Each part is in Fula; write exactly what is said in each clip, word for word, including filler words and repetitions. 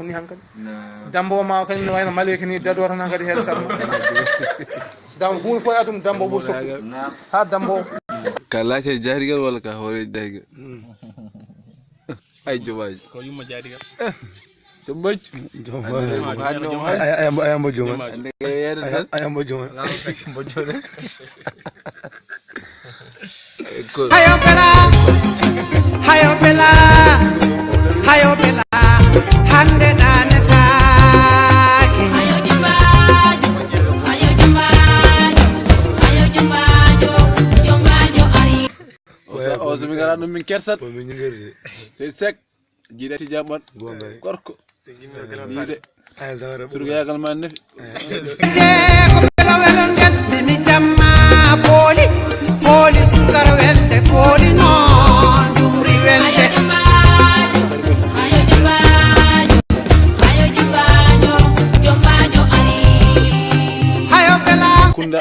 Ni hankadi. Dambo ma kadi no wayno maleyka ni, dado tan hankadi heen salma. Dam huun fof e aduna dambo ɓuri softu. Ha dambo. Ka laajte jaarigal walla ka hoore jaarigal? Ay, jomaaji. Ko yumma jaarigal. To mbaj. Jomaaji. Ay, ay, ay, ay, ay, jomaaji. Ande ko yeede tan. Ay, ay, ay, jomaaji. Hayo bela, hayo bela, hayo bela, hande ɗanetaake. Hayo jumbajo, hayo jumbajo, hayo jumbajo, jumbajo ari. O sa-, o so min ngara ɗum min kersat. Ko min ngirde. C'est sec. Jiiɗa tijjaa ɓat. Gorko. Ni de. Surgayaagal ma nefi. Te ko pelo welo ngel, mimi jamma fooli, fooli sukar welde, fooli noon jumri welde. Hayo bela. Kunda.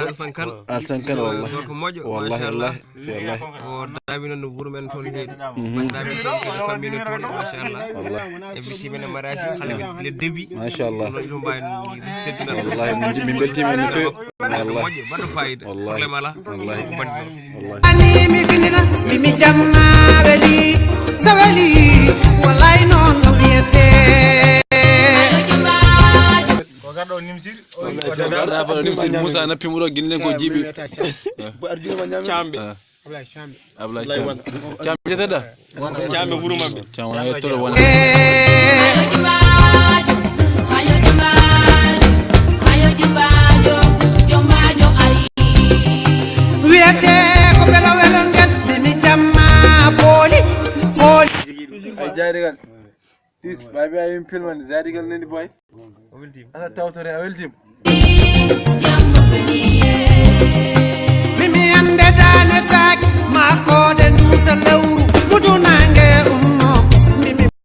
Alsan Kan. Alsan Kan, wallahi. Wallahi, wallahi. Wallahi. Ko daabi noon no wuro men toon heedi. Mhm. Daabi toon ko famille toon, machallah. Wallahi. E bitti men e mariage, kala le début. Machallah. Noon ɗum mbawi teddinal. Wallahi, min, min beltima no feewi. Wallahi. Moƴƴo, baɗɗo fayida. Wallahi. Problème ala. Wallahi. Ko mbaɗi noon. Wallahi. Ani mi finina, mi, mi jamma weli, so weli, wallahi noon no wiyete. Ko garɗo o nimsiri. Wallahi, garɗo o nimsiri. Moussa nappi mo ɗo, ginnden ko jiiɓi. Camɓe. Ah. Ablaye Cambe. Ablaye Cambe. Cambe jeteɗa? Cambe wuro maɓɓe. Cambe wona yettoɗo wona. Wiyete ko bela welo ngel, mimi jamma fooli, fooli. Ay, jaari kan. Tis, baby, ay, mi pilmande, jaari kan nani boy. Ana tawtore, a weltima?